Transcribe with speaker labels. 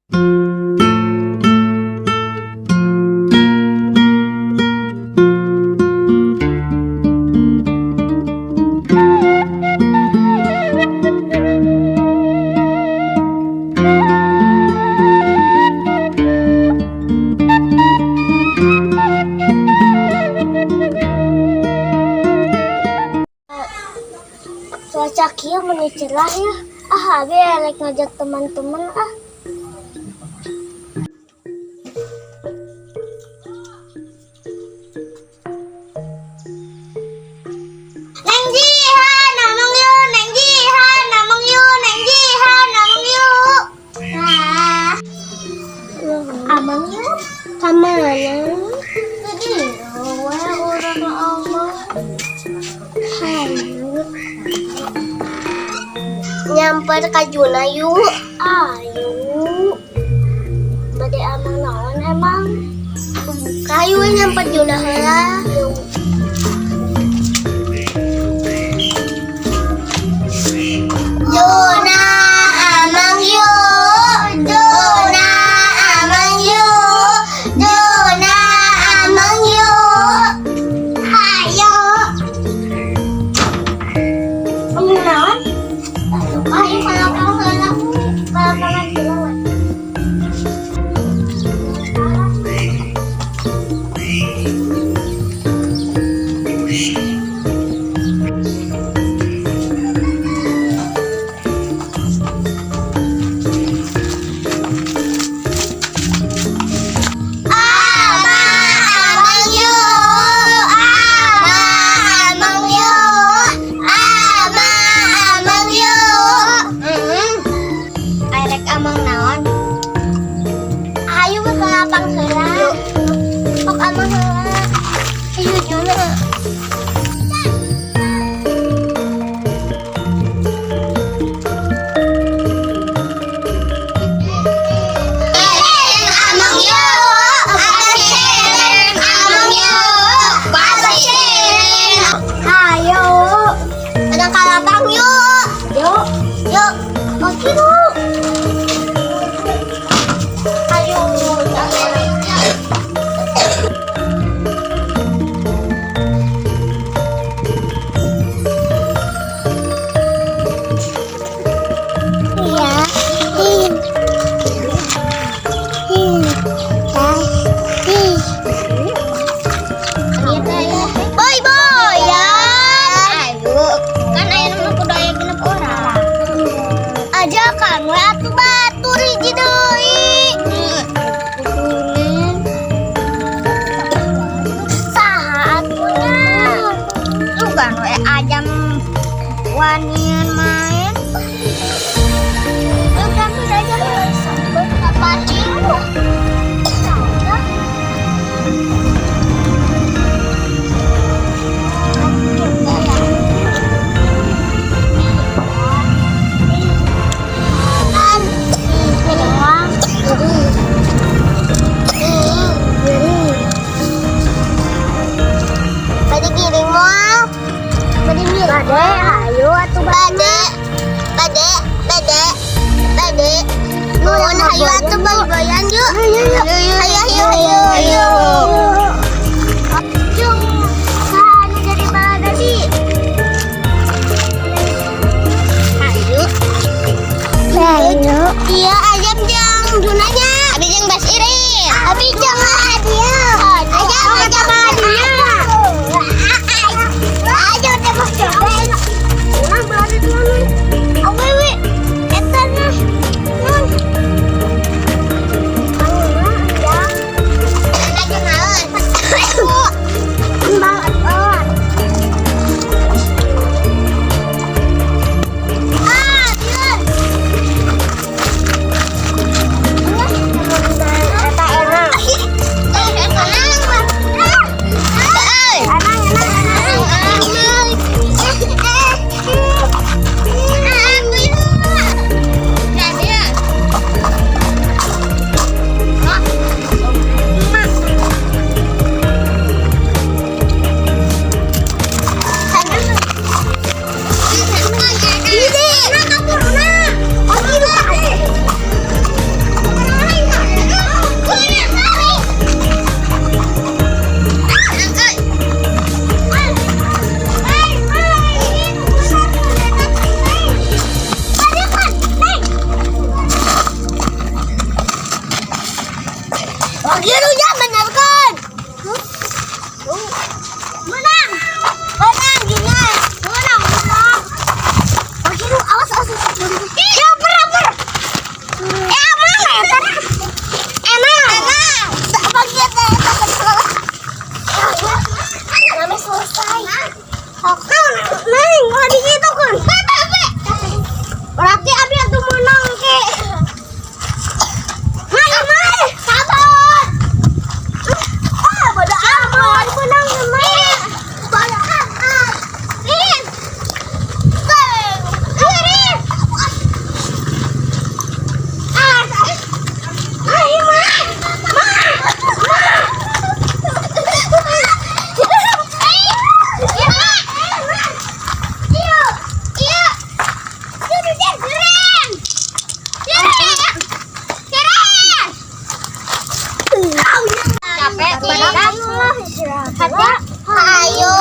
Speaker 1: Cuaca kieu meni cerah ya. Ah, abi rek ngajak teman-teman ah. Neng Jihan, amang yuk, Neng Jihan, amang yuk, Neng Jihan, amang yuk. Nah, amang yuk, kemana? Jadi, we urang amang. Hayu. Nyamper ka Juna yuk. Ayo. Bade amang naon emang? Kayu nyamper Juna heula. Juna amang yuk. Juna amang yuk. Juna amang yuk. Hayo. Amang naon? Ayo ka lapang heula. Ka lapangan heula we. Amang, amang yuk. Amang, amang yuk. Amang, amang yuk. Arek amang naon? Ayo ke lapang heula. Yuk. Sok amang heula. Ayo Juna. Amang yuk. Amang yuk. Ayo. Kadang ka lapang yuk. Yuk. Yuk. Oke yuk. Ayo. Iya. Boy boy ya. Ayo, kan aya nu kudu aya 6 orang. Ajakan we atuh batur hiji deui. Saha atuh nya? Lu kan we ajam wanian main. Lu kan aja pancing. Bade giring moal? Bade ngiring. Bade, hayu atuh bade. Bade, bade, bade. Nuhun, hayu atuh boy-boyan yuk. Hayu, hayu, hayu. Hayu. Jung, saha anu jadi baladadi? Hayu. Hayu. Iya, ayam jang Junanya. Abi jeung Basirin. Abi jeung hadiah. Ayam ayam hadiah. Ayo teh mah coba. Urang berada di mana? Awewe, eta nah. Nun. Ayo, ya. Ayo naon? Hayu.